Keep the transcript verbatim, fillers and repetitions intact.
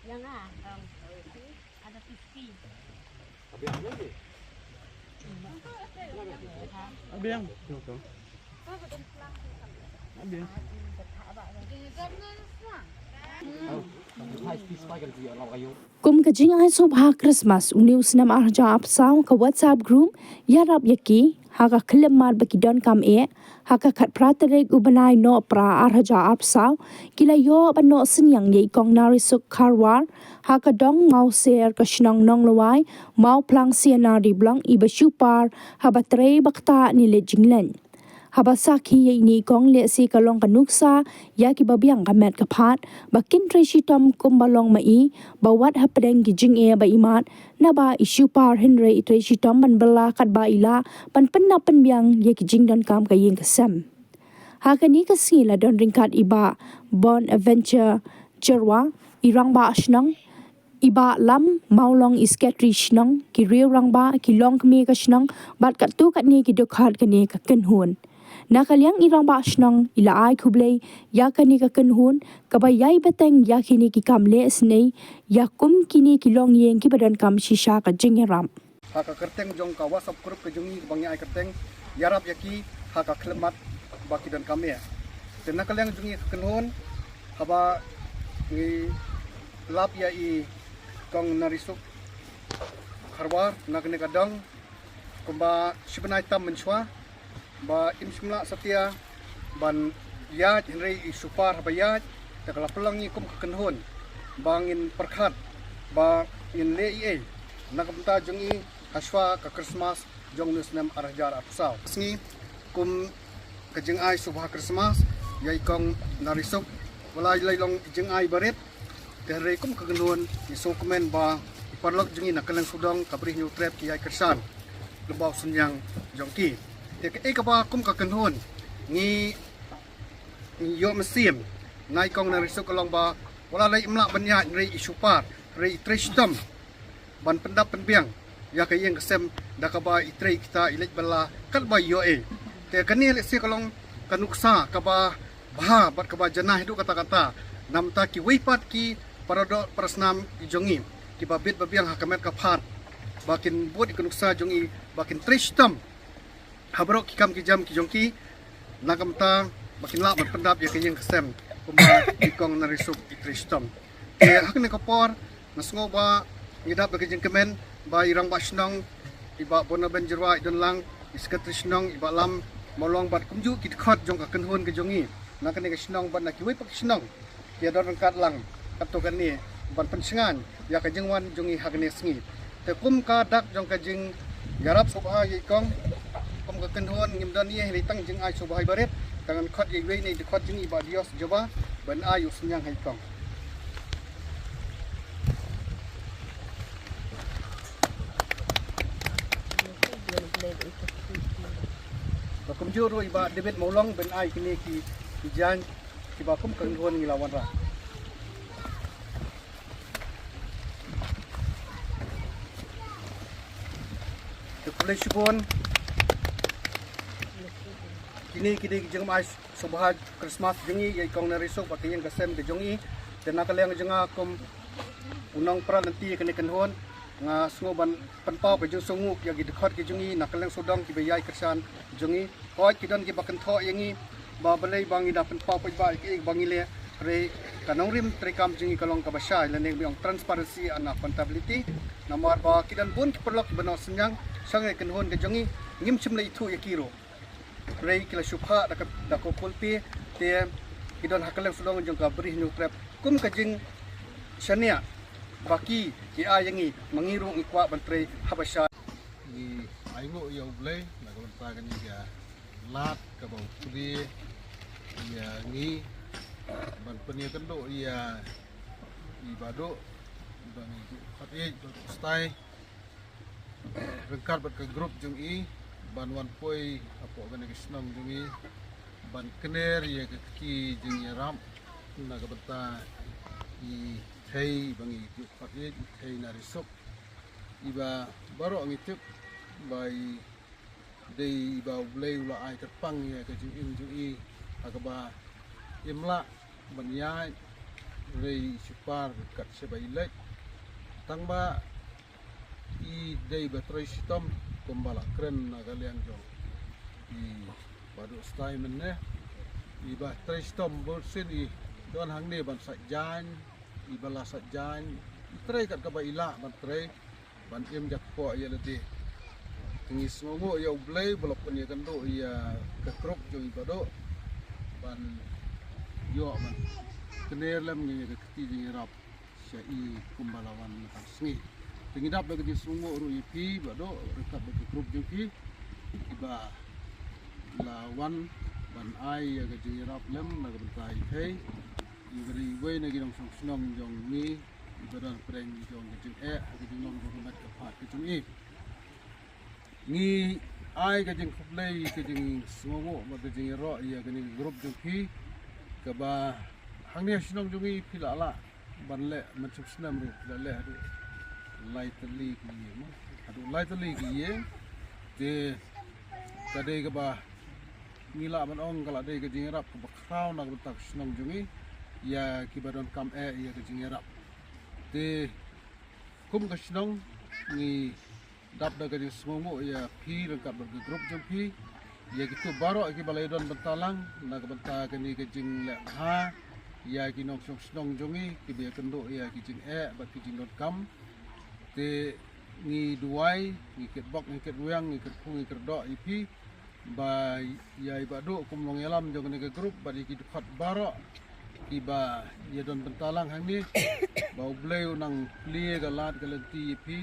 Yang ah. Ada fifty. Kum ka jingai sngewbha Christmas u new snem arhajar arphew saw ka WhatsApp group ïarap ïa ki ha ka khyllipmat ba ki donkam eh. Ha ka khatphra tarik u bnai Nohprah arhajar arphew saw ki la ïoh ban noh synñiang ïa i kong Narisuk Kharwar ha ka dong Mawser ka shnong Nonglawai, Mawphlang C&RD Block, iba shu par haba trei ba ktah ne leit jingleit. Haba sakhi ïa ine i kong lehse ka long ka nuksa ïa kiba biang ka met ka phad ba kin trei shitom kumba long ma i, ba wat hapdeng ki jingeh ba i mad, naba i shu par hynrei i trei shitom ban bylla katba i lah ban pyndap pynbiang ïa ki jingdonkam ka ïing ka sem. Ha kane ka sngi la don ryngkat i Bah Bonaventure Jyrwa, i Rangbah Shnong, i Bah Lam Mawlong, i Secretary Shnong, ki riew rangbah, ki longkmie ka shnong bad katto katne ki dkhot kane ka kynhun. Na ka liang i Rangbah Shnong i la ai khublei ïa kane ka kynhun kaba ïai bteng ïa kine ki kam leh snei ïa kum kine ki longïing kiba donkam shisha ka jingïarap. Ha ka kyrteng jong ka WhatsApp group ka jong ngi kaba ngi ai kyrteng ïarap ïa ki ha ka khyllipmat ba ki donkam eh. Te na ka liang jong ngi ka kynhun, haba ngi lap ïa i kong Narisuk Kharwar na kane ka dong kumba shi bnai tam mynshuwa, ba im shym lah satia ban ïaid hynrei i shu par haba ïaid. Te ka la pynlong ngi kum ka kynhun ba ngin pyrkhat ba ngin leh ei ei na ka bynta jong i hashwa ka Christmas jong une u snem arhajar arphew saw. Sngi kum ka jingai sngewbha Christmas ïa i kong Narisuk, wat la i long i jingai barit. Te hynrei kum ka kynhun ngi sngewkmen ba i paralok jong ngi na kylleng sawdong ka Bri Hynñiewtrep ki ïai kyrshan lyngba u synñiang jong ki. Te kaei kaba kum ka kynhun ngi ïoh mynsiem na i kong Narisuk ka long ba wat la i im lah ban ïaid hynrei i shu par, hynrei i trei shitom ban pyndap pynbiang ïa ka ïing ka sem da kaba i trei kita, i leit bylla katba i ïoh ei. Te kane lehse ka long ka nuksa kaba bha bad kaba janai haduh katta katta. Namar kiwei pat ki paradoh parasnam ki jong ngi kiba bit ba biang ha ka met ka phad ba kin bud ïa ka nuksa jong ngi ba kin trei shitom ha baroh ki kam ki jam ki jong ki na ka bynta ba kin lah ban pyndap ïa ka ïing ka sem kumba i kong Narisuk i trei shitom. Te ha kane ka por nga sngew ba ngi dap da ka jingkmen ba i Rangbah Shnong, i Bah Bonaventure Jyrwa, i don lang, i Secretary Shnong, i Bah Lam Mawlong bad kumjuh ki dkhot jong ka kynhun ka jong ngi na kane ka shnong bad na kiwei pat ki shnong ki ïa don ryngkat lang katto katne ban pynshngaiñ ïa ka jingwan jong ngi ha kane ka sngi. Te kum ka dak jong ka jingïarap sngewbha ïa i kong, kum ka kynhun ngim don ei ei hynrei tang jingai sngewbha barit. Te ngan khot ïa iwei na i dkhot jong ngi i Bah Dios Jaba ban ai u synñiang ha i kong. Ba kumjuh ruh i Bah David Mawlong ban ai kine ki, ki jaiñ kiba kum ka kynhun ngi la wanrah. Te khublei shibun. Kine, kine ki jingmai sngewbha Christmas jong ngi ïa i kong Narisuk bad ka ïing ka sem ka jong i. Te na ka liang jong nga kum u nongpra lynti kane ka kynhun, nga sngew ban pynpaw ka jingsngewnguh ïa ki dkhot ki jong ngi na ka liang sawdong kiba ïai kyrshan jong ngi. Hooid ki don kiba kynthoh ïa ngi ba balei ba ngi da pynpaw paidbah ïa kiei ba ngi leh, hynrei ka nongrim treikam jong ngi ka long kaba shai lane ba ong transparency and accountability. Namar ba ki don bun ki paralok kiba noh synñiang sha ka kynhun ka jong ngi, ngim shym la ithuh ïa ki ruh. Hynrei ki la shu phah da ka, da ka kulpi, te ki don ha ka liang sawdong jong ka Bri Hynñiewtrep kum ka jingshaniah ba ki, ki ai ïa ngi, ma ngi ruh ngi kwah ban trei haba shai. Ngi ainguh ïa U Blei na ka bynta kane ka lad kaba u plie ïa ngi ban pynïakynduh ïa i Bah Duh, Bah Duh Khatit, Bah Duh Stai, ryngkat bad ka group jong i ban wan poi hapoh kane ka shnong jong i ban kner ïa ka kti jingïarap na ka bynta i Thei, Bah Duh Khatit, i Thei Narisuk. Iba baroh ngi tip ba i dei iba U Blei u la ai kyrpang ïa ka jingim jong i ha kaba im lah ban ïaid rei i shipar kat shaba i leit. Tang ba i dei ba trei shitom kumba la kren na ka liang jong i Bah Duh Stai mynne. I ba trei shitom bun sien i don hangne ban sait jaiñ, i ba la sait jaiñ, i trei kat kaba i lah ban trei, ban im jakpoh ïa lade. Te ngi sngewnguh ïa U Blei ba la pynïakynduh ïa ka group jong i Bah Duh ban ïoh ban kner lem ïa ka kti jingïarap sha i kumba la wan mynta ka sngi. Te ngi dap da ka jingsngewnguh ruh ïa phi Bah Duh ryngkat bad ka group jong phi kiba la wan ban ai ïa ka jingïarap lem na ka bynta i Thei, iba dei iwei na ki nongshong shnong jong ngi, iba don pdeng jong ka jingeh ha ka jinglong jong ka met ka phad ka jong i. Ngi ai ka jingkhublei, ka jingsngewnguh bad ka jingïaroh ïa kane ka group jong phi kaba hangne ha shnong jong ngi phi la lah ban leh mynshem snem ruh, phi la leh haduh lai tylli ki ïing, haduh lai tylli ki ïing. Te ka dei kaba ngi lah ban ong ka la dei ka jingïarap kaba khraw na ka bynta ka shnong jong ngi ïa kiba donkam eh ïa ka jingïarap. Te kum ka shnong ngi dap da ka jingsngewnguh ïa phi ryngkat bad ka group jong phi, ïa kito baroh kiba la ïadon bynta lang na ka bynta kane ka jingleh bha ïa ki nongshong shnong jong ngi kiba ïakynduh ïa ki jingeh bad ki jingdonkam. Te ngi duwai, ngi kitbok, ngi kitrwiang, ngi kyrkhu, ngi kyrdoh ïa phi ba ïa i Bah Duh kum nongïalam jong kane ka group bad ïa ki dkhot baroh kiba ïadon bynta lang hangne, ba U Blei u nang plie ka lad ka lynti ïa phi,